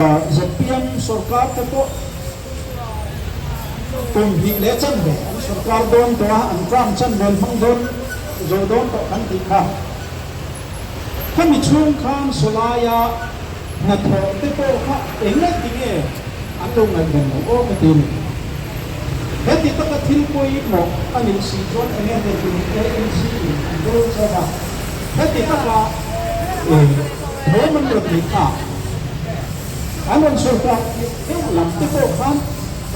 ZPM sorkar te pawh kum hnih leh chanve an sorkar dawn tawh a, an term chanve an hmang dawn zo dawn tawh kan tih kha. Khami chhung khan sawlaia hnathawh te pawh kha eng ati nge an lo ngaihven lo aw ka ti a ni. Heti taka thil pawimawh a nih si chuan eng emaw tin ANC in an dawn zawk a, heti taka thawm an rawn nei kha an rawn sorkar deuh lam te pawh khan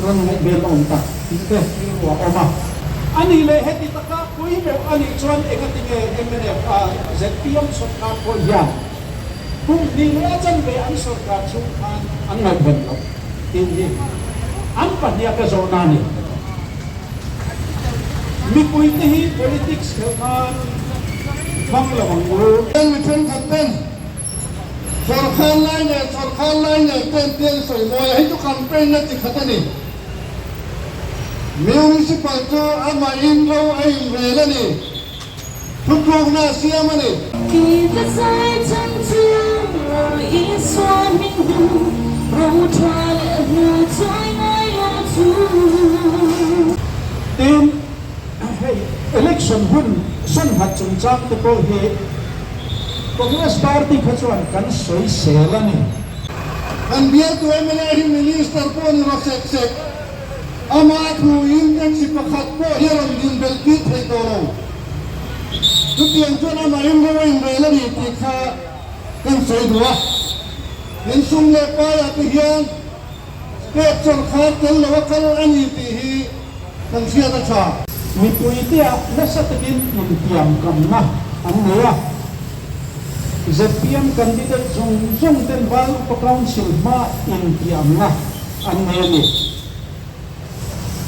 rawn ngaihven awm tak tih te rilru a awm a. A nih leh heti taka pawimawh a nih chuan engati nge mnf a zpm sorkar pawh hian kum hnih leh a chanve an sorkar chhung khan an ngaihven loh tih hi an pahniha ka zawhna a ni. Mipuite hi politics khelh nan hmang lo ang u. Heng mi thenkhat ten sawrkhar lai leh sawrkhar lai leh ten te an sawi mawi a, hei chu campaign na chi khat a ni. Municipal chu amah in ro a inrel a ni. Thutlukna a siam a ni. Kei ka zai chang chu Isua hming hnu ro tha leh hnu chuai ngai lo chu. Tin, hei election hun sawnghat chungchang te pawh hi Congress party kha chuan kan sawi sel a ni. Kan bialtu mla hi Minister pawh ni rawh sek sek. Ama thu in taxi pakhat pawh hi a rawn din belh tir thei tawh lo. Chutiang chuan amah in ro a inrel a ni tih kha kan sawi duh a. In sum leh paiah te hian state sawrkhar tel lo a kal a ni tih hi kan hriat a tha. Mipuiteah nasa takin intiamkamna an nei a. Zpm candidate zawng zawng ten Val Upa Council hmaa intiamna an nei a ni.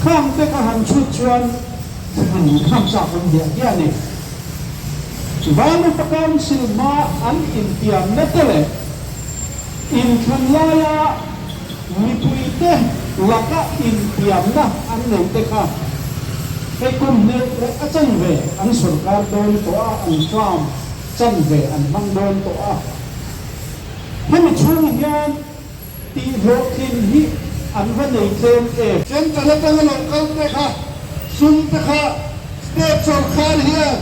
Khang te ka han chhut chuan thlan kham chak awm hiah hiah a ni. Van Upa Council hma an intiamna te leh inthlan laia mipuite laka intiamna an neih te kha hei kum hnih leh a chanve an sawrkar dawn tawh a, an term chanve an hmang dawn tawh a. Hemi chhung hian Tih hlawhtlin hi an va nei tlem em? Central atanga lo kal te kha sum te kha state sawrkhar hian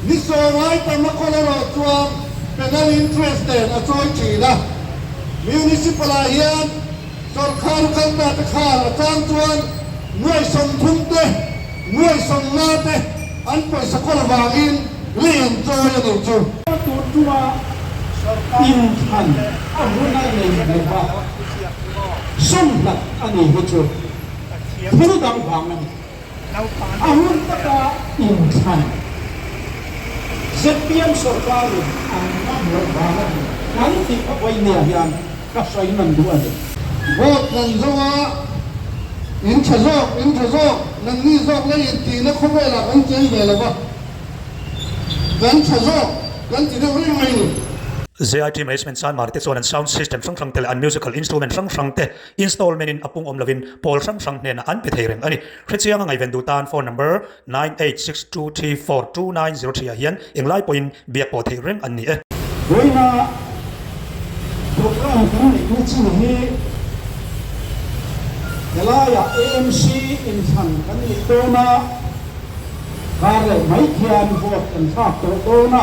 ni sawngai tam a kawl erawh chuan penal interest nen a chawi thin a. Municipal ah hian sawrkhar kal ta te khan a chang chuan nuai 30 te, nuai 50 te an pawisa kawl avangin lei an chawi a nih chu. Tun tuma inthlan a hun a nei lova sum hlat a ni hi chu thil dang vang a ni. A hun taka inthlan zpm sorkarin an ngam loh vang a ni kan tih a vawinia hian ka sawi man duh a ni. Vote kan zo a, in tha zawk, in tha zawk, nangni zawk lei intihna khawvelah kan cheng ve lo va. Kan tha zawk kan ti deuh reng mai ni. ZIT Management Sanmar te chuan an sound system hrang hrang te leh an musical instrument hrang hrang te installment in a pung awm lovin pawl hrang hrang hnenah an pe thei reng a ni. Hrechianga ngaihven duh tan phone number 9862342903 ah hian englai pawhin biak pawh theih reng an ni e. Vawiina program kan neih na chin hi helaiah AMC inthlan kan nih dawn a. Kar leh mai khian vote kan thlak tawh dawn a,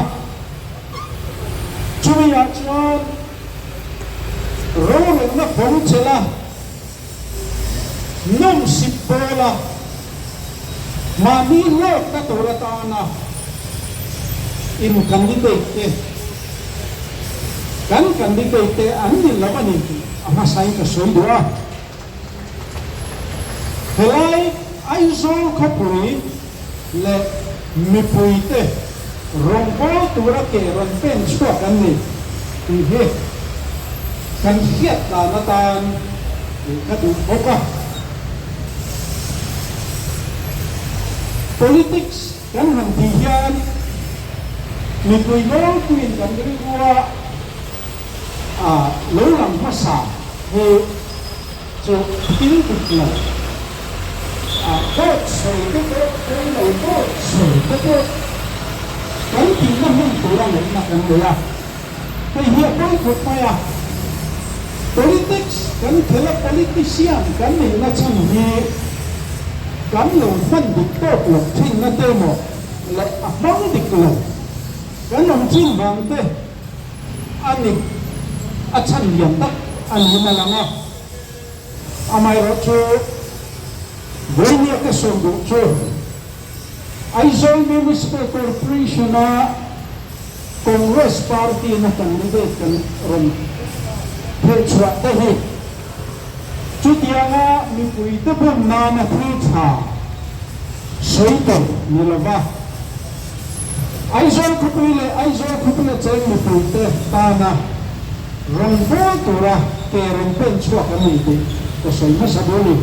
chumi-ah chuan rorelna fawng chelh a, nawmsip bawl a, mahni hlawkna tur atana in candidate te, kan candidate te an ni lo a ni tih a hmasain ka sawi duh a. Helai Aizawl khawpui leh mipuite rawngbâwl tura ke rawn pen chhuak an ni tih hi kan hriat dan atan ka duh bawk a. Politics kan han tih hian mipui nawlpuiin kan rilrua lo lang hmasa hi chu thil dik lo, dawt sawi te pawh pawi lo, dawt sawi te pawh kan tihna hmun tura ngaihna kan nei a, hei hi a pawi khawp mai a. Politics kan khelh a, politician kan nihna chhan hi kan lo hman dik tawk loh thinna te emaw leh a hmang dik lo kan awm thin vang te a ni a chhan lian tak a niin a lang a. Amaherawhchu vawinia ka sawi duh chu Aizawl Municipal Corporation-a Congress Party-na candidate kan rawn phehchhuah te hi chutianga mipuite bum nana thil tha sawi tur ni lova Aizawl khawpui leh Aizawl khawpuia cheng mipuite tana rawn bawl tura ke rawn pen chhuak an ni tih ka sawi hmasa duh a ni.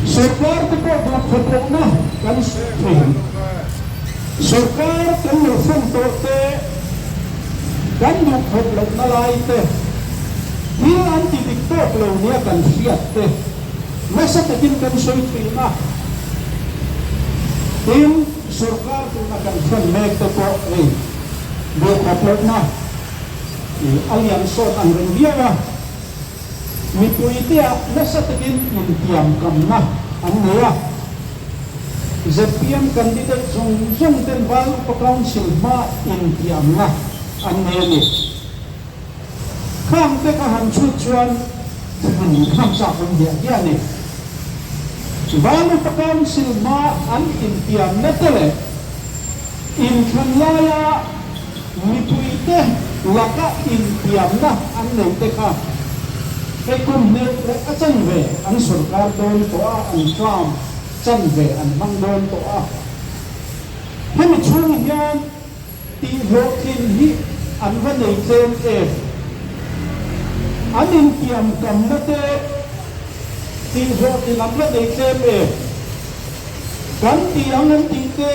Sorkar te pawh duhkhawp lohna kan sawi thei. Sorkar kan lo fawm tawh te, kan duhkhawp lohna lai te, thil an ti dik tawk lo nia kan hriat te nasa takin kan sawi thin a. Tin, sorkar tuna kan fawm mek te pawh hei duhkhawp lohna a lian sawt ang reng viau a. Mipuiteah nasa takin intiamkamna an nei a. Zpm candidate zawng zawng ten Val Upa Council hma intiamna an nei a ni. Khang te ka han chhut chuan thlan kham chak awm hiah hiah a ni. Val Upa Council hma an intiamna te leh inthlan laia Mipuite laka intiamna an nei te kha hei kum hnih leh a chanve an sorkar dawn tawh a, an term chanve an hmang dawn tawh a. Hemi chhung hian tihhlawhtlin hi an va nei tlem em? An intiamkamna te tihhlawhtlin an va nei tlem em? Kan ti ang an tih te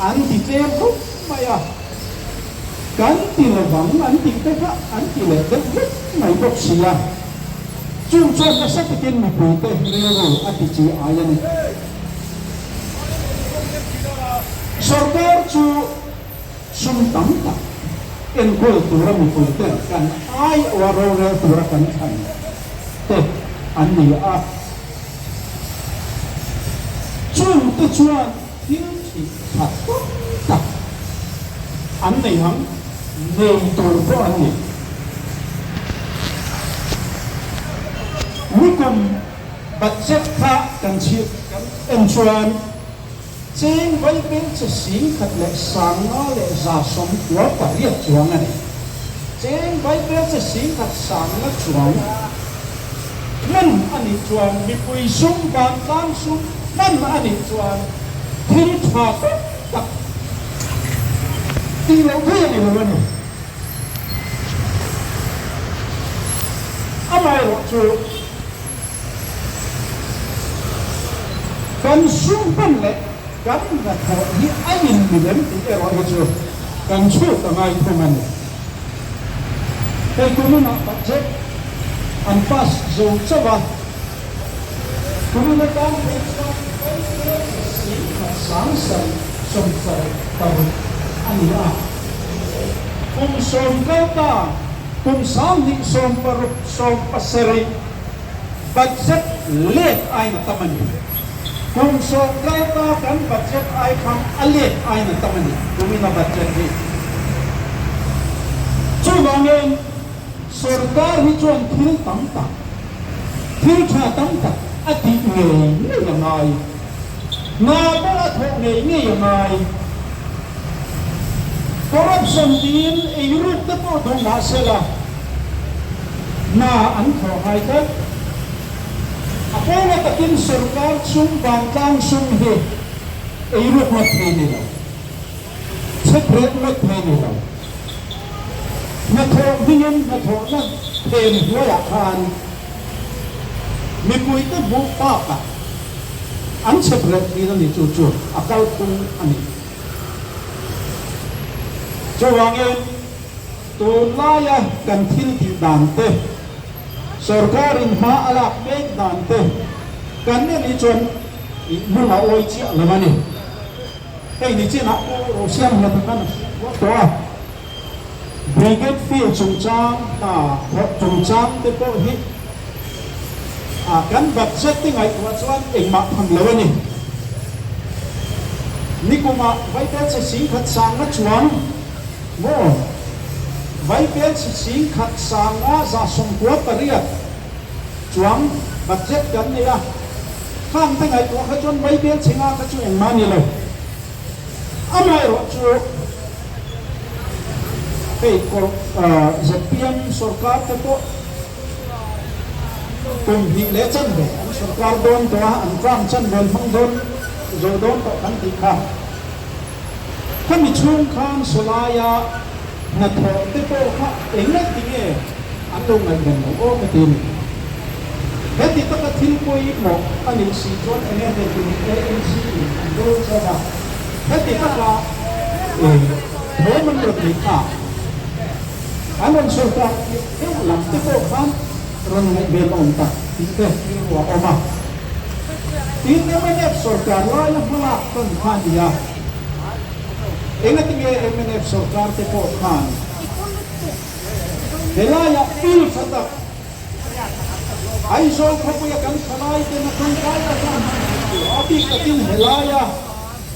An ti tlem khawp mai a, kan ti lovang an tih te kha an ti leh deuh vek mai bawk si a, chung chuan nasa takin mipuite rilru a ti chi ai a ni. Sorkar chu sum tam tak enkawl tura mipuiten kan aiawha rorel tura kan thlan te an ni a, chungte chuan Thil thih that tak tak an nei ang, nei tur pawh an ni. Nikum budget kha kan chhir kan en chuan cheng vaibel che 10,000 leh 598 chuang a ni. Cheng vaibel che 10,000 sanga chuang hman a nih chuan mipui sum vantlang sum hman a nih chuan thil tha tak tak tih loh theih a ni lo a ni. Amaherawhchu kan sum hman leh kan hnathawh hi a inmilem tih erawh hi chu kan chhut a ngai thung a ni. Hei kuminah budget an pass zo chauh a. Kumin atan phei chuan Vaibel 10,000 776 a ni a. Kum sawm kal ta kum 20 60 70 budget let aiin a tam a ni. Kum sawm kal ta kan budget ai khan a let aiin a tam a ni kumina budget hi. Chuvangin Sorkar hi chuan thil tam tak, thil tha tam tak a tih ngei ngei a ngai. Hna pawh a thawh ngei ngei a ngai. Corruption tiin eiruk te pawh duh mah sela, hna an thawh ngai tlat. A pawla takin sorkar sum vantlang sum hi eiruk ngawt thei ni lo. Chheprek ngawt thei ni lo. Hnathawh hmingin hnathawhna phen hnuaiah khan mipuite hmuh bakah an chheprek thin a ni, chu chu a kalphung a ni. Chuvangin tunlaia kan thil tih dan te, sorkarin hma a lak mek dan te kan en hi chuan lung a awi chiah lo a ni. Hei ni chinah pawh Rosiam hla tak an hriat buak tawh a. Brigade field chungchang hna thawh chungchang te pawh hi kan budget te ngaihtuah chuan engmah tham lo a ni. Nikumah Vaibelchhe singkhat sanga chuang maw? Vaibelchhe singkhat sanga 98 chuang budget kan nei a, khang te ngaihtuah kha chuan Vaibelchhe nga kha chu engmah a ni lo. Amaherawhchu hei zpm sorkar te pawh kum hnih leh chanve an sorkar dawn tawh a, an term chanve an hmang dawn zo dawn tawh kan tih kha. Khami chhung khan sawlaia hnathawh te pawh kha eng eng ti nge an lo ngaihven lo aw ka ti a ni. Heti taka thil pawimawh a nih si chuan eng nge tum ANC in an dawn chauh a, heti taka thawm an rawn neih kha an rawn sorkar tirh deuh lam te pawh khan rawn ngaihven awm tak tih te rilru a awm a. Tin, mnf sorkar laia hmalak tan kha a ni a, engatinge mnf sorkar te pawh khan helaiah pil tha tak Aizawl khawpuia kan thalaite na tangkai taka an hman theih tur a bik takin helaia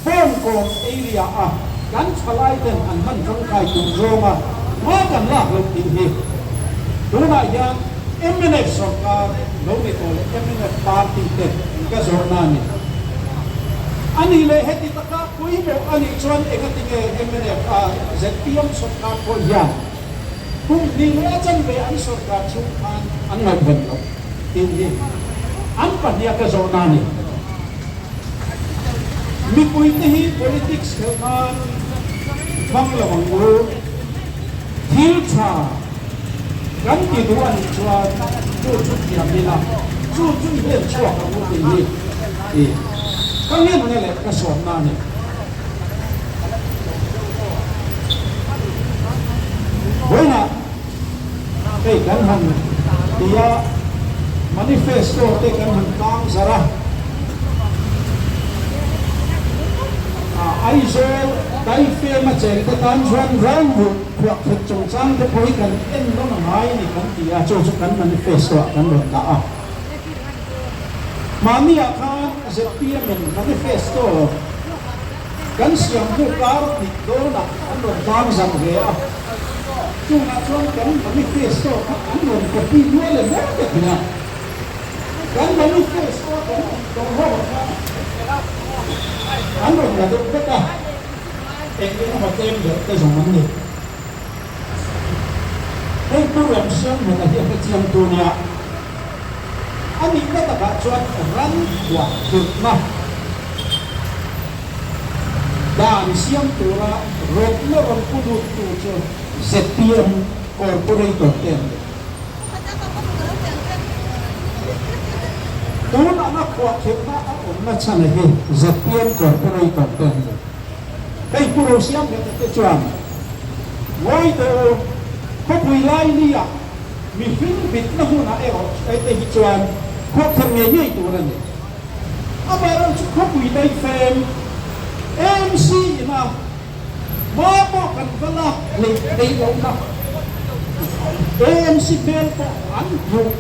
Bawngkawn area a kan thalaiten an hman tangkai tur zawnga hma kan lak loh tih hi tunah hian mnf sorkar lo ni tawh leh mnf party te ka zawhna a ni. A nih leh heti taka pawimawh a nih chuan engatinge mnf a zpm sorkar pawh hian Kum hnih leh a chanve an sorkar chhung khan an ngaihven loh tih hi an pahniha ka zawhna a ni. Mipuite hi politics khelh nan hmang lo ang u. Thil tha kan ti duh a nih chuan chu chu thiam ila, chu chu i hlen chhuak ang u tih hi ka ngenna leh ka sawmna a ni. Vawiinah hei kan han ti a, manifesto te kan han tlang zarh a, Aizawl daifem a cheng te tan chuan Roundwood khuahkhet chungchang te pawh hi kan en nawn a ngai a ni kan ti a, chu chu kan manifesto ah kan rawn dah a. Mahniah khan zpm in manifesto kan siam hnu kar hnih dawnah an rawn tlang zang ve a, chungah chuan kan manifesto kha an rawn copy nual em em ka ti a, kan manifesto a kan tih tawh ho kha an rawn la deuh vek a, eng eng emaw tlem deuh te zawng an ni. Hei Pu Ramsianghmuna hi a hrechiang tu nia. A nihna takah chuan ran khuah tirhna dan siam tura rawtna rawn pu luttu chu zpm corporator te an ni. Tun anga khuah tirhna a awmna chhan hi zpm corporator te an ni. Hei Pu Rosiamhmeta te chuan ngawi tawh u, khawpui laili-ah Mihring bitna hunah erawh te hi chuan khuahkher ngei ngei tur a ni. Amaherawh chu khawpui daihfem AMC ina hma pawh kan va lak hleih theih lohna, AMC hmel pawh an hmuh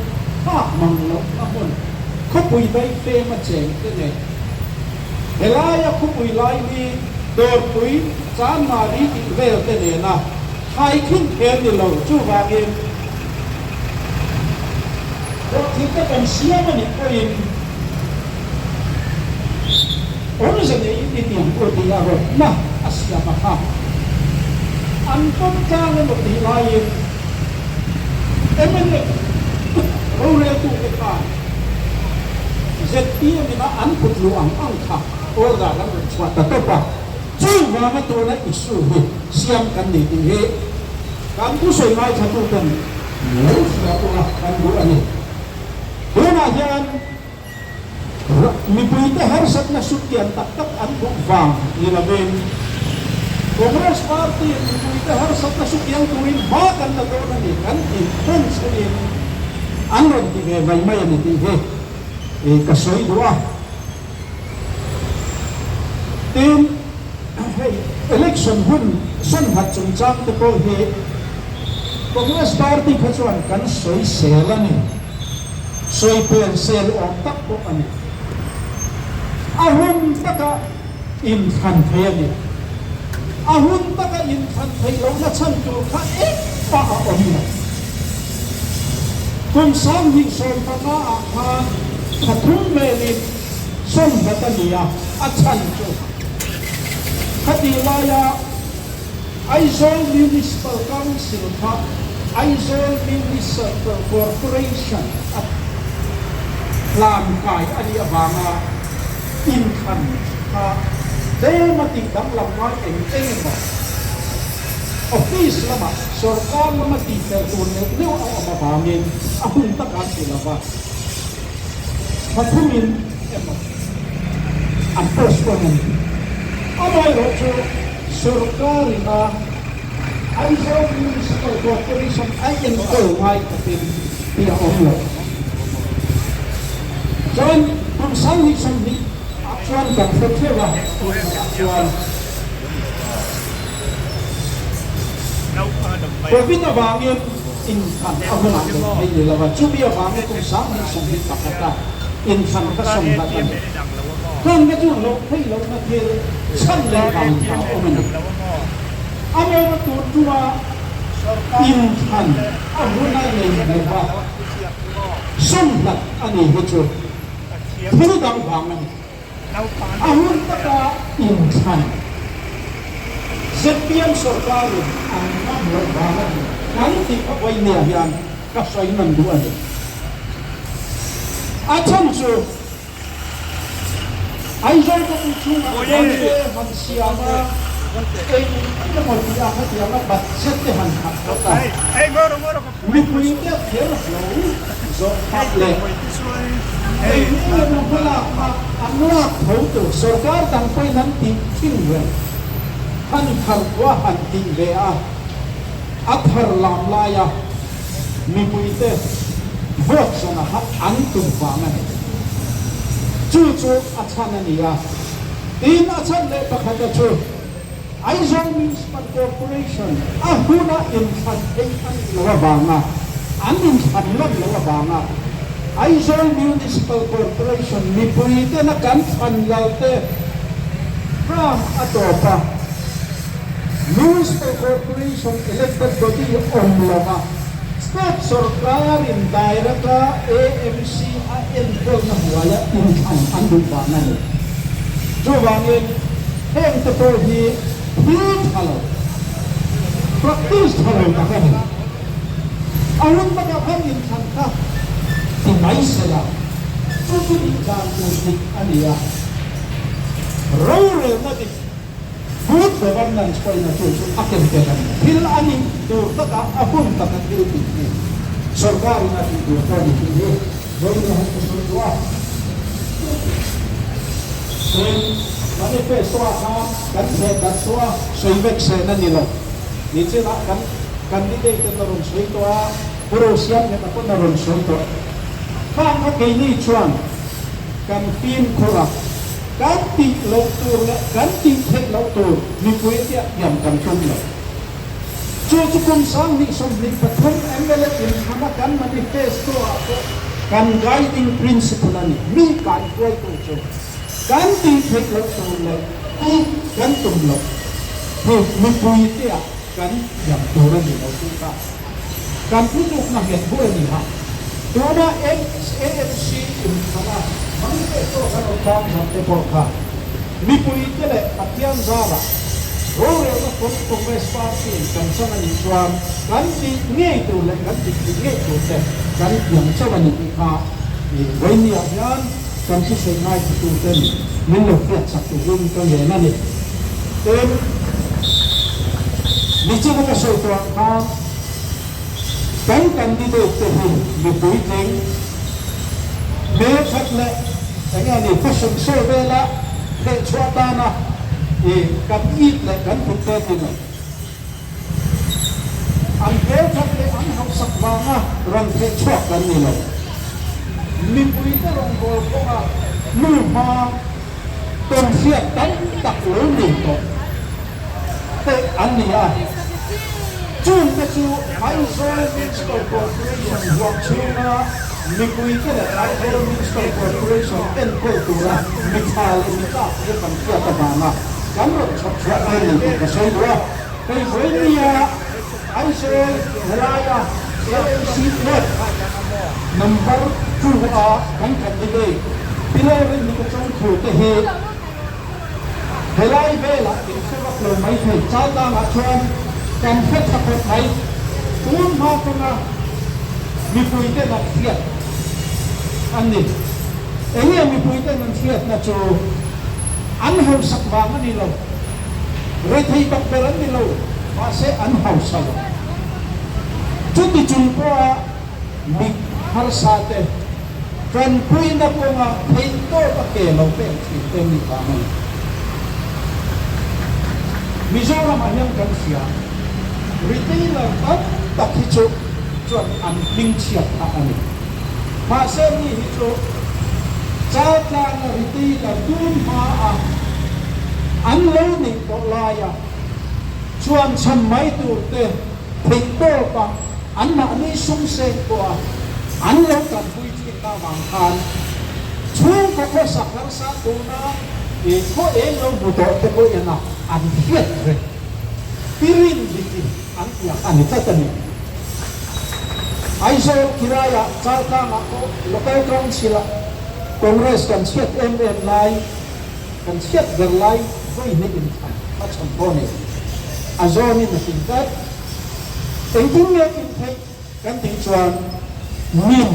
phak mang lohna hmun khawpui daihfem a cheng te nen helaia khawpui laili dawrpui Chanmari tih vel te nena Thlai khin kher ni lo, chuvangin hlawhtlinna kan siam a nih pawhin awmze neiin i tiang u tih a rawtna a siam a kha. An pawm tlang emaw tih laiin mnf roreltute khan zpm ina an kut luh ang ang kha order an rawn chhuah ta tawp a. Chuvanga tuna issue hi siam kan ni tih hi kan thusawi ngaithla ten lo hria ula kan duh a ni. Tunah hian mipuite harsatna sutkian tak tak an duh vang ni lovin Congress Party in mipuite harsatna sutkiang turin hma kan la dawn a ni kan tih hman chungin an rawn ti ve mai mai a ni tih hi ka sawi duh a. Tin, hei election hun sawmhat chungchang te pawh hi. Congress Party kha chuan kan sawisel a ni. Sawipel sel awm tak pawh a ni. A hun taka inthlan thei a ni. A hun taka inthlan theih lohna chhan tur kha engmah a awm lo. Kum 2015 ah khan thla thum velin sawmhlat a ni a, a chhan chu khatih laia Aizawl Municipal Council kha Aizawl Municipal Corporation a hlan kai a nih avanga inthlan kha tlem a tih danglam ngai eng eng emaw office lamah sorkar lama tihfel tur neuh neuh a awm avangin a hun takah an ti lova, thla thumin emaw an postpone a ni. Amaherawhchu Sorkar-in a Aizawl Municipal Corporation a enkawl ngai takin tih a awm lo. Chuan kum 2020 ah chuan kan hre theuh a, tunah chuan Covid avangin inthlan a hunah leh thei ni lo a, chumi avangin kum 2021 a inthlan kha sawm hlat a ni. Heng te chu hlawh theih lohna thil chhan leh vang tha awm a ni. A mawna tur tuma inthlan a huna nei lova sawm hlat a ni hi chu thil dang vang a ni. A hun taka inthlan zpm sorkarin an ngam loh vang a ni kan tih kha vawinia hian ka sawi nawn duh a ni. A chhan chu Aizawl khawpui chhungah hmanrua han siam a, eng emaw tih a khatiang a budget te han khat phawt a, mipui te kher hlo zawh phah leh eng emaw hmalakna an lak tho tur sorkar dang pawhin an tih thin reng han thar khua han tih ve a, a thar lam laia Mipuite vote zawna kha an tum vang a ni. Chu chu a chhan a ni a. Tin, a chhan leh pakhata chu Aizawl Municipal Corporation a huna inthlan theih a nih loh avanga an inthlan ngam loh avanga Aizawl Municipal Corporation mipuitena kan thlan lalte term a tawp a. Municipal Corporation elected body awm lova state sorkarin direct-a AMC a enkawlna hnuaia inthlan an duh vang a ni. Chuvangin heng te pawh hi thil tha lo, practice tha lo tak a ni. A hun takah khan inthlan kha ti mai sela, chu chu nih dan tur dik a ni a, rorelna dik. Good governance pawhin a chu chu a ken tel a ni. Thil a nih tur taka a hun taka thil tih hi sorkarin a tih tur pawh a ni tih hi vawiin a han sawi duh a. Tin, manifesto-ah khan kan theh darh tawh a, sawi vek sen a ni lo. Nichinah kan candidate-in a rawn sawi tawh a, Pu Rosiamngheta pawn a rawn sawi tawh. Khang kha keini chuan kan fimkhur a. Kan tih loh tur leh kan tih theih loh tur mipui tia tiam kan tum lo. Chu chu kum 2023 mla inthlan a kan manifesto ah pawh kan guiding principle a ni. Mi kaihruaitu chu kan tih theih loh tur leh tih kan tum loh hi mipui tia kan tiam tur a ni lo tih kha kan thutlukna nghet bur a ni a. Tuna ANC inthlan a manifesto kan rawn tlang zam te pawh kha mipuite leh Pathian zarah rorelna pawn Congress Party in kan chang a nih chuan kan tih ngei tur leh kan tih tih ngei tur te kan tiam chauh a ni tih kha vawinia hian kan thusawi ngaithla ten min lo hriatsak turin ka ngen a ni. Tin, nichina ka sawi tawh ang khan kan candidate te hi mi puitling, hmelthat leh eng nge ni fashion show vela thehchhuah tana ih kan it leh kan thut te ni lo. An hmelthat leh an hausak vanga rawn thehchhuak kan ni lo. Mipuite rawngbâwl kawnga nu hma tawnhriat tam tak lo nei tawh te an ni a. Chungte chu Aizawl Municipal Corporation huam chhunga mipuite leh Aizawl Municipal Corporation enkawl tura mi tha leh mi tlak te kan hriat avanga kan rawn chhawp chhuah mai ni tih ka sawi duh a. Hei vawinia Aizawl helaia LMC plot number 2 a kan candidate Pillar Rinhlika Chawngthu te hi Helai velah in hre vak lo mai thei, Chaltangah chuan kan hre tha khawp mai. Tun hma atanga mipuiten an hriat an ni. Enge mipuiten an hriatna chu an hausak vang a ni lo, rethei tak ber an ni lo, mahse an hausa lo. Chuti chung pawha mi harsa te tanpuina kawnga theihtawp a ke lo pek thin te nih vang a ni. Mizoramah hian kan hria, retailer tam tak hi chu chuan an hming chhiat phah a ni. Mahse mi hi chu Chaltlanga retailer tun hmaa an lo neih tawh laia chuan chhan mai tur te theihtawpa Anmahni sum seng pawha an lo tanpui thin avang khan chhungkaw khawsak harsa tuna i khaw eng lo hmu tawh te pawh ina an hriat reng pirin dikin an tiang a ni tlat a ni. Aizawl Kiraiah Chaltlangah pawh Local Council-ah Congress kan chhiat em em lai, kan chhiat ber lai vawi hnih inthlan hmachhawn pawh a ni. A zawnin a tling tlat. Engtin nge in theih kan tih chuan min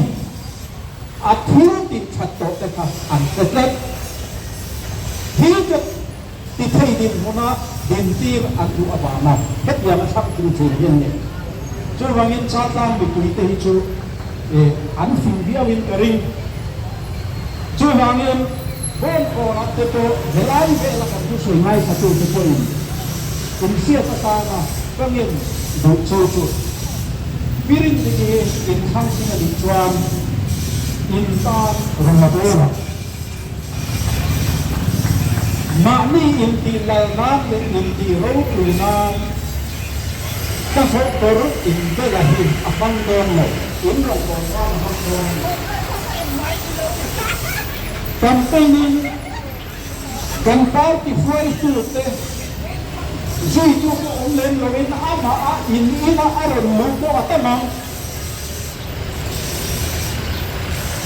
a thil tih that tawh te kha an hre tlat. Thil ka ti thei dinhmuna dintir an duh avanga hetiang a thlang thil thin hi an ni. Chuvangin Chaltlang mipui te hi chu an fing viauin ka ring. Chuvangin Bawngkawnah te pawh helai vela kan thusawi ngaithla te pawhin inhriat atana ka ngen duh chu chu Pirin dik hi inthlang thin a nih chuan in tan rawn la dawn ang. Mahni intih lal nan leh intih ropui nan ka hlawh kawr inbela hi a hmang dawn lo, in rawn dawn nan a hmang dawn a ni. Campaign-in kan party hruaitute zuitu pawh awm lem loin amah a in ina a rawn luh pawh a tam ang.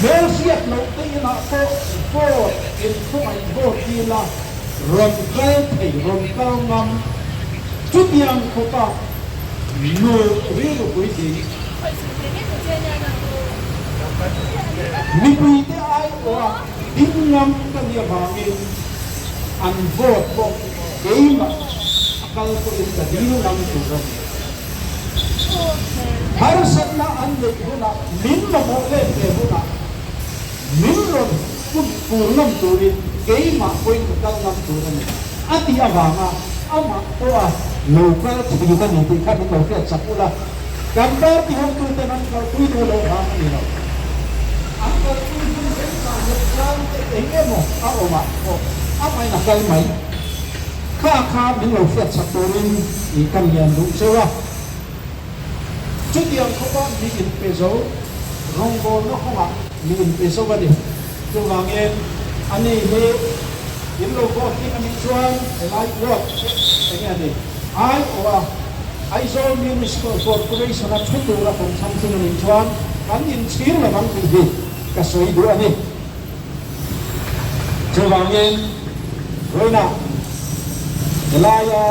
Hmel hriat loh te inah pawh vote inkhawnghaih vote dila rawn kal thei, rawn kal ngam. Chutiang khawpa nu rilru puitling. Mipuite aiawha ding ngam ka nih avangin an vote pawh keimah a kal pawhin ka dil ngam tur a ni. Harsatna an neih hunah min mamawh let ve hunah min rawn kut tur ngam turin keimah pawhin ka kal ngam tur a ni a tih avanga amah pawha lo kal thin a ni tih kha min lo hriat chak ula. Kan party hotuten an kalpui duh loh vang a ni lo. An kalpui hun remchang leh tlang te eng emaw a awmah pawh amahin a kal mai. Kha kha min lo hriat chak turin i ka lian duh cheu a. Chutiang khawpa mi inpe zo, rawngbawlna kawngah mi inpe zo a ni. Chuvangin ani hi in lo vote ding a nih chuan helai vote enge a ni? Aiawha Aizawl Municipal Corporation-a thu tura kan thlang tling a nih chuan kan inchhir lo ang tih hi ka sawi duh a ni. Chuvangin vawiinah helaia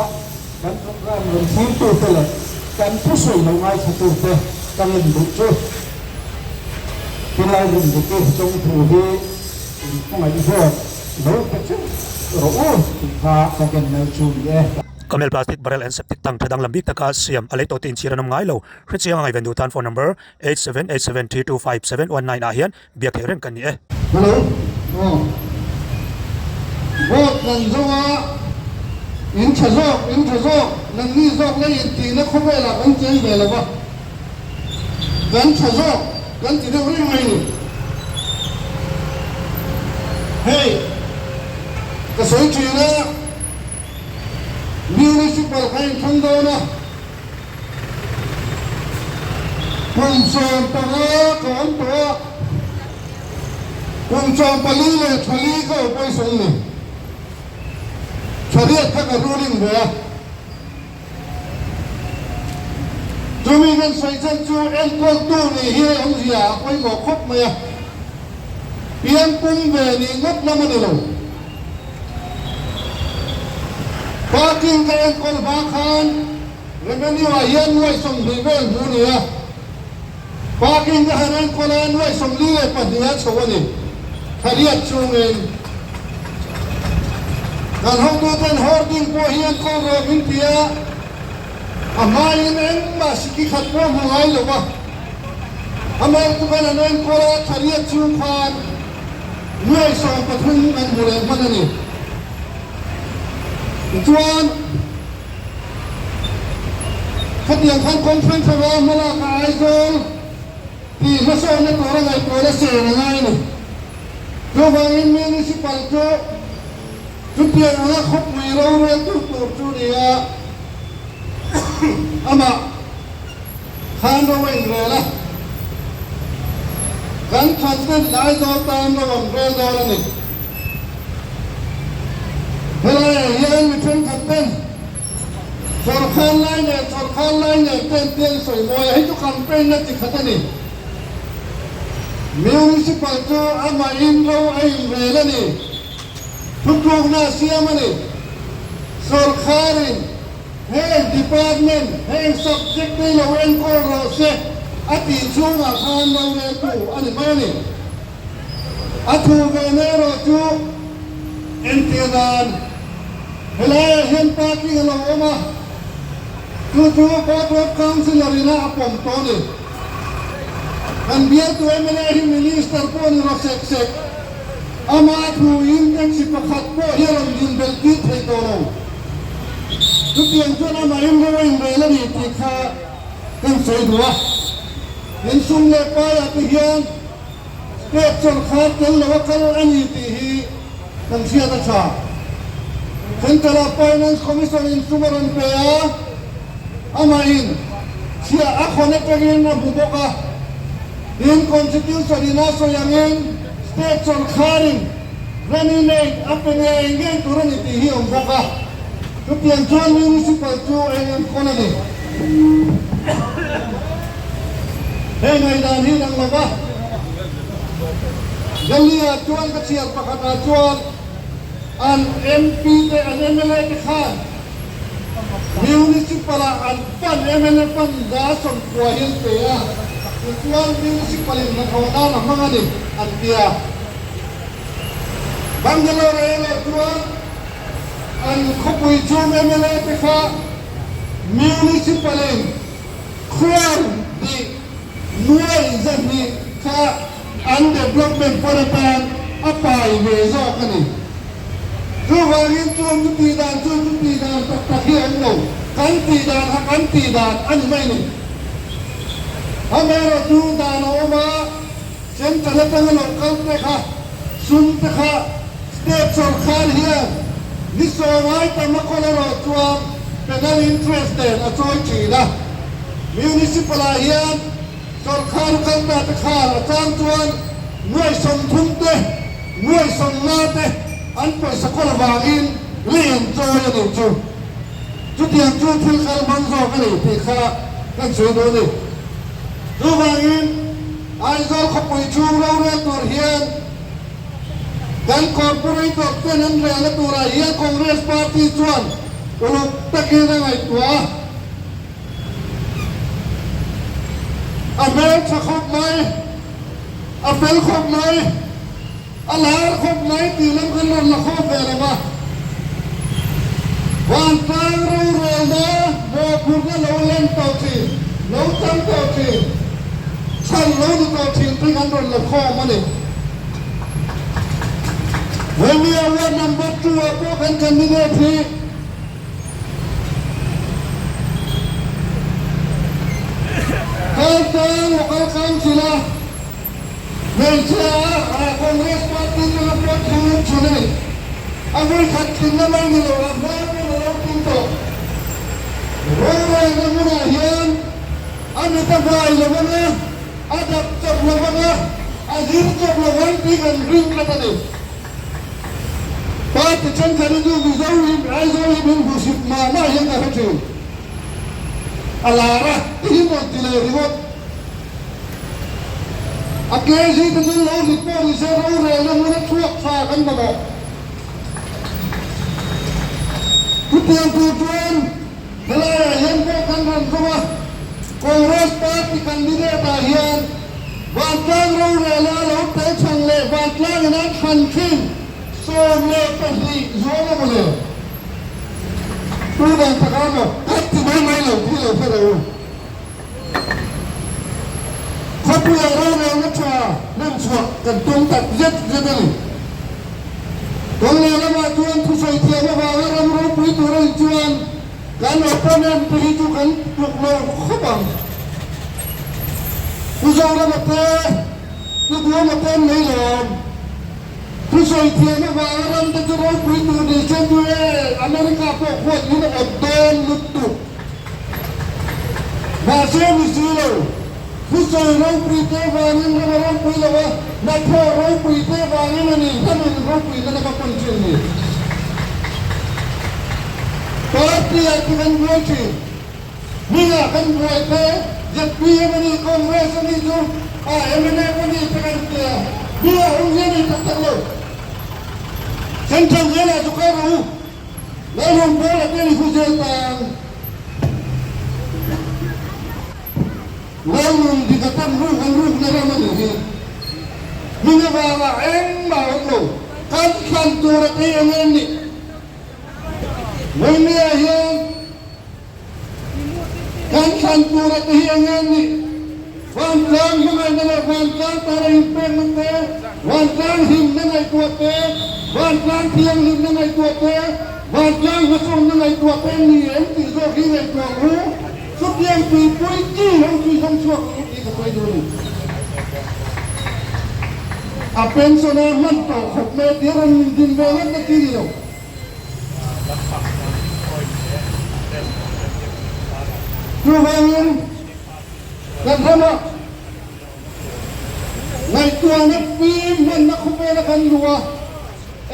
kan programme rawn thlirtute leh kan thusawi lo ngaithlatute ka ngen duh chu Pilai Rinriki chawngthu hi inhmangaih zawk lo pe cheu rawh u tih kha ka ken mai chu ni e. Camel plastic barrel and septic tank tha danglam bik taka siam a lei tawh te inchhir an awm ngai lo. Hrechiang a ngaihven duh tan phone number 8787325719 ah hian biak theih reng kan ni e. Hello aw Vote kan zawng a, in tha zawk, in tha zawk, nangni zawk lei intihna khawvelah kan cheng ve lo va, kan tha zawk kan ti deuh reng mai ni. Hei ka sawi thin a, Municipal kha inthlang dawn a. Kum 15 ka awm tawh a, kum 44 ka opposition ni. Thla riat kha ka ruling ve a. Chumi kan sawi chhan chu enkawltu nih hi awmzia a pawimawh khawp mai a, pian pum ve nih ngawt lam a ni lo. Parking ka enkawl hma khan revenue ah hian nuai 20 vel hmu ni a, parking ka han enkawl a nuai 42 a chho a ni. Thla riat chungin kan hotuten hoarding pawh hi enkawl rawh min ti a, a hmain engmah siki khat pawh hmu ngai lo va, amah chu kan han enkawl a, thla riat chung khan Nuai 13 kan hmu leh hman a ni. Tichuan, khatiang khan conference anga hmalak a Aizawl tih hmasawnna tura ngaihtuahna ser a ngai a ni. Chuvangin Municipal chu chutiang anga khawpui roreltu tur chu ni a, amah Khan ro a inrel a, kan thlan ten Aizawl tan ro an rel dawn a ni. Helaiah hian mi thenkhat ten sawrkhar lai leh sawrkhar lai nen ten te an sawi mawi a, hei chu campaign na chi khat a ni. Municipal chu amahin ro a inrel a ni, thutlukna a siam a ni. Sawrkharin Heng department, heng subject te lo enkawl rawh se a tih chhungah khan roreltu a ni mai a ni. A thu ve na erawh chu entir dan helaiah hian parking a lo awm a, chu chu Board of Councillor ina a pawm tawh a ni. Kan bialtu mla hi Minister pawh ni rawh sek sek, ama thu in taxi pakhat pawh hi a rawn din belh tir thei tawh lo. Chutiang chuan amahin ro a inrel a ni tih kha kan sawi duh a. Insum leh paiah te hian state sawrkhar tel lo a kal a ni tih hi kan hriat a tha. Central ah Finance Commission insum a rawn pe a, amahin chhiah a khawn atangin a hmu bawk a. Tin, Constitution in a sawi angin state sawrkharin Rani lake a pe ngei ngei tur a ni tih hi a awm bawk a, chutiang chuan Municipal chu a inenkawl a ni. Hei ngaihdan hi dang lo va, Delhi-ah chuan ka chhiar pakhatah chuan an MP te, an mla te khan Municipal-ah an fund, mla fund 190 hi an pe a, tichuan Municipal-in hnathawh nan a hmang a ni an ti a. Bangalore erawh chuan an khawpui chhung mla te kha Municipal in khuar tih nuai 200 kha an development fund atan a pai ve zawk a ni. Chuvangin chuan chu tih dan chu chu tih dan tak tak hi a awm lo, kan tih dan kha kan tih dan a ni mai a ni. Amaherawhchu dan a awm a. Central atanga lo kal te kha sum te kha state sawrkhar hian ni 90 tam a kawl erawh chuan penal interest nen a chawi thin a. Municipal ah hian sawrkhar kal ta te khan a chang chuan nuai 30 te, nuai 50 te an pawisa kawl avangin lei an chawi a nih chu. Chutiang chu thil kal hmang zawk a ni tih kha kan sawi duh a ni. Chuvangin Aizawl khawpui chhung rorel tur hian kan corporator ten an relna turah hian Congress party chuan uluk takin a ngaihtuah a. A hmeltha khawp mai, a fel khawp mai, a lar khawp mai tih lam kan rawn la khawp ve lo va. Vantlang rorelna mawhphurhna lo len tawh thin, lo chang tawh thin, chhan lo ni tawh thin te kan rawn la khawm a ni. Hemi award number 2 ah pawh kan candidate hi Kaltlang Local Council a Hmeichhia a Congress party atanga pawh thing chhun a ni. A vawikhat tlinna mai ni lo, a hma pawh a lo tling tawh. Rorelna hmunah hian A mit a vai lo ang a, a dap chawp lo ang a, a zir chawp lo ang tih kan ring tlat a ni. Party thenkhat hi chu Mizo hi Aizawl hi min hmuhsit mah mah hian ka hre thin. A lar a, ti hi rawn ti leh ringawt. A KZ te chu lo rit pawh ni se rorelna hmun a chhuak tha kan mamawh. Chutiang tur chuan helaiah hian pawh kan rawn zawng a, Congress party candidate ah hian vantlang rorelna a lo tel chhan leh vantlangin an thlan thin 12 zual a maw le? Tu dan takah maw kan ti mai mai lo tih lo hre rawh u. Khawpuia rorelna tha hnem chhuah kan tum tak zet zet a ni. Kawng leh lamah chuan thusawi thiam avanga ram ropui tur a nih chuan kan opponent te hi chu kan tluk lo khawp ang. Pu Zorama te, Pu Duama te an nei lawm. Thusawi thiam avanga ram te chu ropui tur ni se chu e, America pawh khuan min awt dawn lutuk. Mahse ni si lo, thusawi ropui te vangin ram a ropui lo a, hnathawh ropui te vangin a ni hlamin ropui nana ka pawn thin ni. Party ah te kan buai thin, hmingah kan buai te, zpm a ni, Congress a ni chu a mnf a ni te kan tia, hmingah awm hian a ni tak tak lo. Central Jail ah chu kal rawh u. Lalhung pawl a tel hu zel tang. Lalnun dik a tam ruk an rukna ram a nih hi. Hming avanga engmah a awm lo. Kan thlan tur a tei eng em nih? Vawinia hian kan thlan tur a tei eng em nih? Vantlang hmangaihna leh vantlang tana inpekna te, vantlang hlimna ngaihtuah te, vantlang thianghlimna ngaihtuah te, vantlang hmasawnna ngaihtuah te ni em tih zawk hi ngaihtuah ang u. Chutiang tuipui chi ho chu i zawng chhuak ang u tih ka sawi duh a ni. A pension a hman tawh khawp mai a tia rawn min din ve ngawt na chi ni lo. Chuvangin. Kan ramah ngaihtuahna fim hmanna khawvela kan luh a,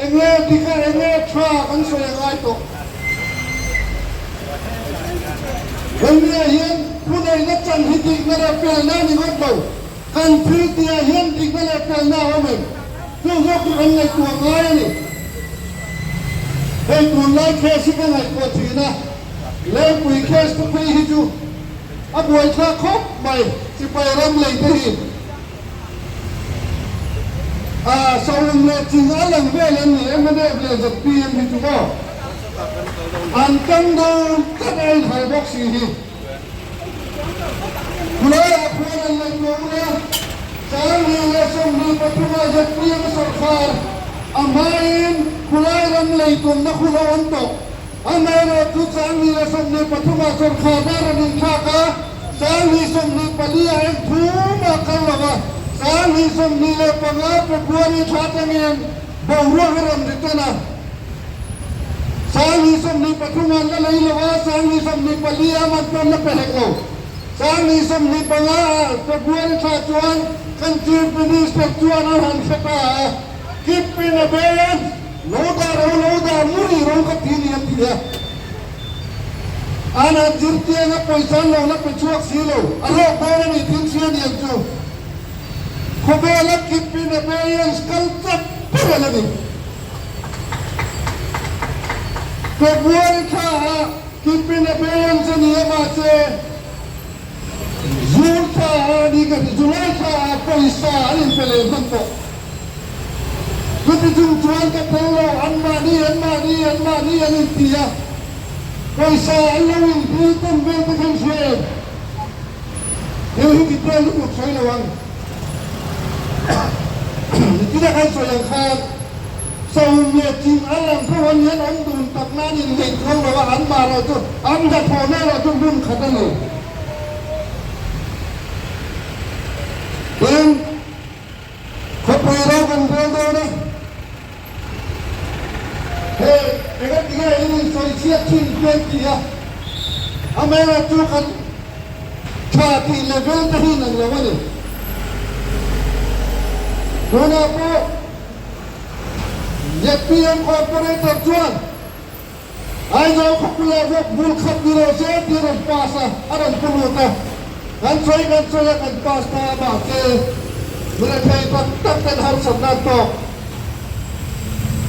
enge dik a enge tha kan sawi a ngai tawh. Vawimia hian thuneihna chan hi dikna leh felna a ni ngawt lo, kan thil tihah hian dikna leh felna a awm em? Chu zawk chu kan ngaihtuah ngai a ni. Hei tunlai case hi ka ngaihtuah thin a, Lengpui case te phei hi chu A buaithlak khawp mai, sipai ram lei te hi a saum leh ching a lang vel an ni, mnf leh zpm hi chu maw an tang dawn tlat a inhal bawk si hi. Khulaiah khuan an ngaih tuah ula, 2023 ah zpm a sawrkhar a hmain khulai ram lei tumna hun a awm tawh. Amaherawhchu 2023 ah sawrkhar dar an inthlak a, 2024 ah eng thum ah kal lo a, 2025 February thla atangin boruak a rawn ri tan a, 2023 ah an la lei lo a, 2024 ah man pawn la pe hek lo. 2025 ah February thla chuan kan Chief Minister chuan a han hre ta a, Keep in abeyance! Lo dah ro, lo dah muri ro ka ti ni a ti a. An han zir chiang a, pawisa an lo la pe chhuak si lo. A hlawk dawn a ni thil chhia ni ang chu. Khawvela keep in abeyance kal chak ber a la ni. February thla ah keep in abeyance a ni a mahse June thla ah a ni ka ti, July thla ah pawisa an inpe leh hman tawh. Chuti chung chuan ka tel lo, anmahni, anmahni, anmahni an inti a, pawisa an lo inhil tawn vel te khan hria em? Thil hi detail lutuk sawi lo ang. Nichina khan sawi ang khan Saum leh Ching a lang tho an hian awm dun tak nan inneih chuang lo a, anmah erawh chu an hnathawhna erawh chu hmun khat a ni. Tin, Khawpui ro kan rel dawn a, hei engatinge in insawi chhiat thin te an ti a, amaherawhchu kan Tha tih level te hi nang lo a ni. Tunah pawh ZPM Corporator chuan Aizawl khawpuiah vawk bul khat ni lo se tih a rawn pass a, a rawn pu lut a. Kan sawi kan sawi a, kan pass ta a, mahse mirethei tak tak ten harsatna an tawk.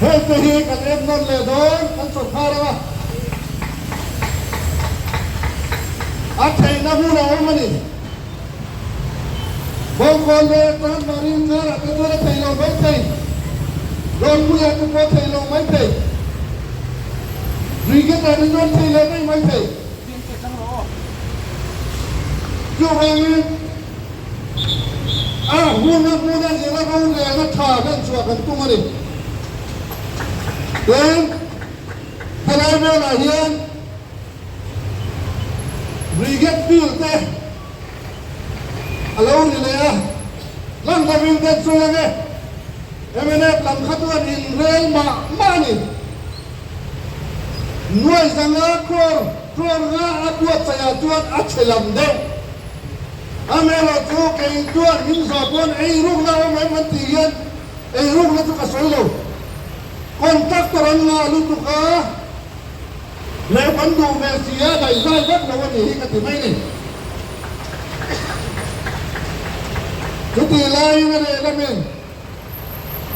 Heng te hi kan en nawn leh dawn, kan sawrkhar ang a. A theihna hun a awm a ni. Bawngkawn leh Chanmari inkarah te chuan a thei lo mai thei. Dawrpuiah te pawh a thei lo mai thei. Brigade-ah te chuan thei leh daih mai thei. Chuvangin a hun a hmun a zira rorelna tha hlen chhuah kan tum a ni. Tin, helai velah hian Brigade bill te a lo ri leh a, lang lovin kan sawi ang e. Mnf lam kha chuan inrel mah mah a ni. Nuai zanga crore crore nga a buatsaih ah chuan a chhe lam deuh. Amaherawh chu kei chuan min zawh pawn eirukna a awm em an tih hian eirukna chu ka sawi lo. Contractor an ngah lutuk a, hlep an duh ve si a, daihzai vek lo a nih hi ka ti mai ni. Chutih laiin a leh lamin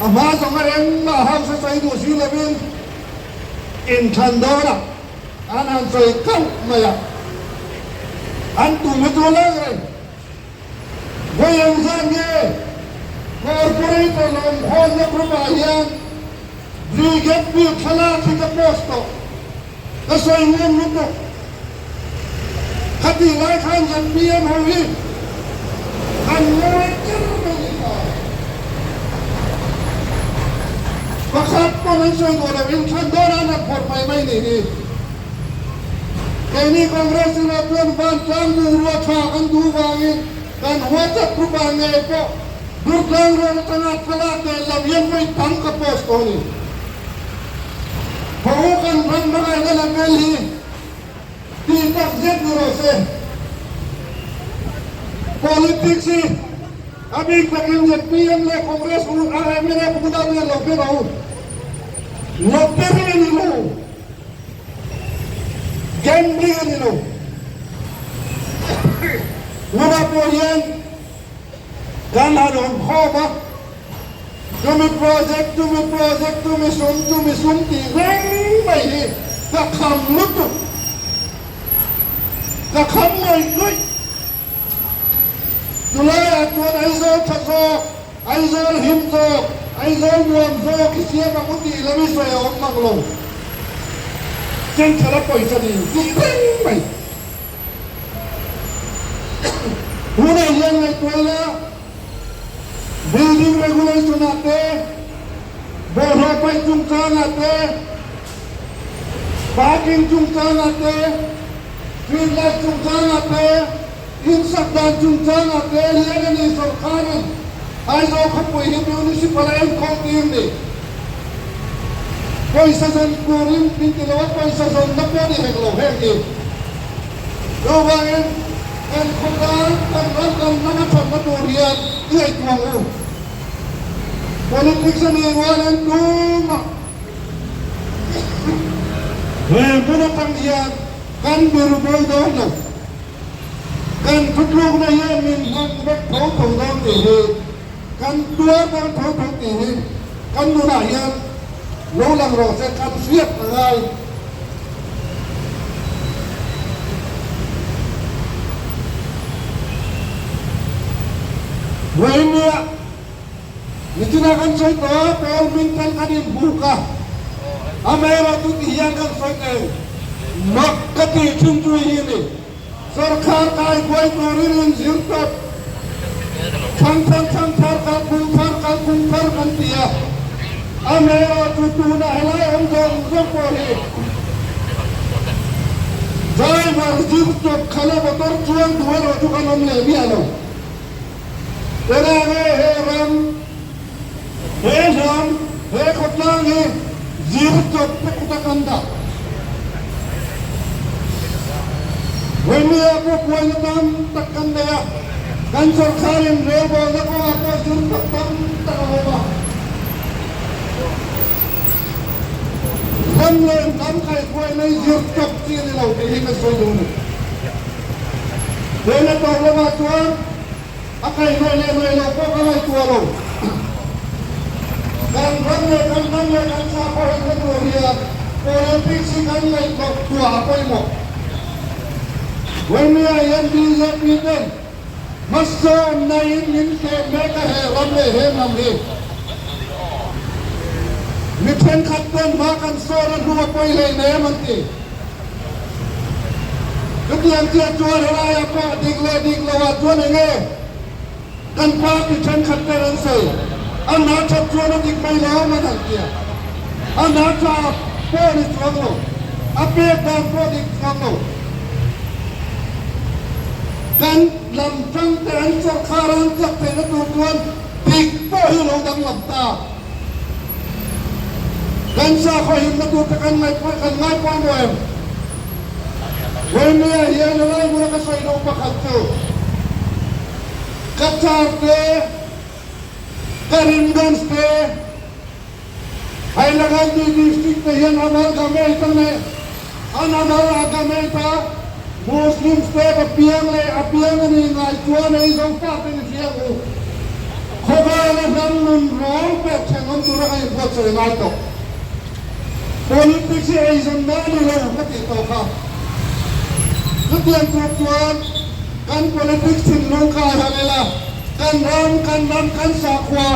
a hma zawng a engmah hausa sawi duh si lovin inthlan dawnah an han sawi kauh mai a, an tum hi chu lang reng. Vawi eng zat nge Corporator lawmkhawmna group ah hian Brigade bill thlalak hi ka post tawh, ka sawi ngun lutuk. Khatih lai khan ZPM ho hi an ngawi tir mai ni ta. Pakhat pawn an sawi duh lo, inthlan dawn an han phawrh mai mai ni hi. Keini Congress erawh chuan vantlang bungrua tha kan duh vangin kan WhatsApp group ah ngei pawh Durtlang road atanga thlalak leh lam hian vawi tam ka post tawh a ni. Ho kan ram hmangaihna level hi tih tak zet ni rawh se. Politics hi a bik takin zpm leh Congress u mnf unau hian lo hre rawh u. Lottery a ni lo. Gambling a ni lo. Tunah pawh hian kan han awm khawm a, chumi project, chumi project, chumi sum, chumi sum tih reng mai hi ka kham lutuk. Ka kham ngawih ngawih. Chulaiah chuan Aizawl tha zawk, Aizawl him zawk, Aizawl nuam zawk i siam ang u tih lam i sawi a awm mang lo. Central a pawisa ni tih reng mai. Tunah hian ngaihtuah ila building regulation ah te, bawlhhlawh paih chungchang ah te, parking chungchang ah te, street light chungchang ah te, Insak dan chungchangah te hian a ni sawrkarin Aizawl khawpui hi Municipal a enkawl tir ni. Pawisa zawn turin min ti lo a, pawisa zawnna pawh ni hek lo heng hi. Chuvangin kan khawtlang, kan ram, kan hnam a thatna tur hian i ngaihtuah ang u. Politics a nih rualin tumah he hmun atang hian kan biru bo dawn lo. Kan thutlukna hian min hlang vek tho tho dawn tih hi, kan tuar dawn tho tho tih hi kan nunah hian lo lang rawh se, kan hriat a ngai. Vawinia nichina kan sawi tawh a, Paul Mintel kan inbuk a, amaherawhchu ti hian kan sawi teh mak ka tih thin chu hi a ni. Sawrkhar kai buai turin in zir tawp. Thlang thlang thlang thar kal phung thar kal phung thar kan ti a. Amaherawhchu tunah helai awm zawng zawng pawh hi driver zir tawp khala motor chuang duh erawh chu kan awm leh miah lo. Tunah nge he ram, he hnam, he khawtlang hi zir chawp te kuta kan dah? Vaimia pawh buaina tam tak kan nei a, kan sawrkharin relbawlna kawngah pawh zir tak tam tak a awm a. Ram leh hnam kaihhruaina hi zir chawp chi a ni lo tih hi ka sawi duh a ni. He na tawh lamah chuan a kaihhnawih leh hnawih loh pawh ka ngaihtuah lo. Kan ram leh kan hnam leh kan sakhaw himna tur hian politics hi kan ngaihtuah tuah a pawimawh. Vaimia hian bjp ten hmasawnna in min hleh mek a he ram leh he hnam hi. Mi thenkhat ten hma kan sawn a hnu a pawi hleinem an ti. Chutiang chiah chuan helaiah pawh dik leh dik loah chuan eng nge kan party thenkhat ten an sawi? A hna that chuan a dik mai lo awm an han tia. A hna tha pawh ni chuang lo, a pek dan pawh dik chuang lo. Kan lam tang te an sawrkhar a an chak theihna tur chuan dik pawh hi lo danglam ta. Kan sakhaw himna tur te kan ngaihpawih kan ngaipawimawh em? Vawinia hian a lai hmuna ka sawi loh pakhat chu ka car te, ka rimguns te, Hailakandi district te hian amal gameit a nei, an amal a gameit a Muslims te ka piang leh a piang a ni ngai chuan ei zo fate ni hria ang u. Khawvela hnam nun rawl pek thleng awm tura ka inbuatsaih ngai tawh. Politics hi eizawn na a ni lo ka tih tawh kha. Chutiang tur chuan kan politics thinlung kha a han ila, kan ram, kan hnam, kan sakhua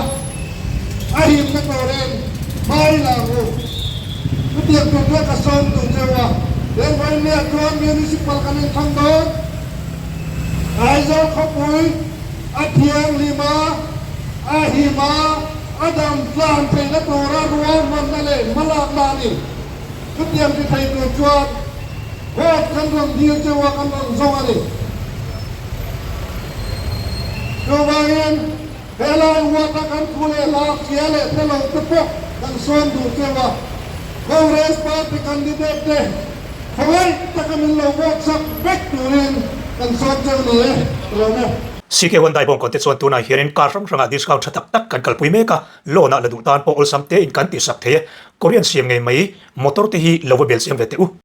a himna turin hma i la ang u. Chutiang tur chuan ka sawm duh cheu a, he Vawinia chuan Municipal kan inthlang dawn. Aizawl khawpui a thianghlim a, a him a, a dam tlan theihna tura ruahmanna leh hmalakna a ni. Chutiang ti thei tur chuan vote kan rawn dil cheu a, kan rawn zawng a ni. Chuvangin helai huata kan thu leh hla hria leh hre lo te pawh kan sawm duh cheu a, Congress party candidate te khawngaih taka min lo vote sak vek turin kan sawm cheu ni e, ka lawm e. CK Hyundai bawngkawn te chuan tunah hianin car hrang hrangah discount tha tak tak kan kalpui mek a, loan ah la duh tan pawh awlsam tein kan tihsak thei e. Korean siam ngei mai motor te hi lo va bel chiang ve teh u.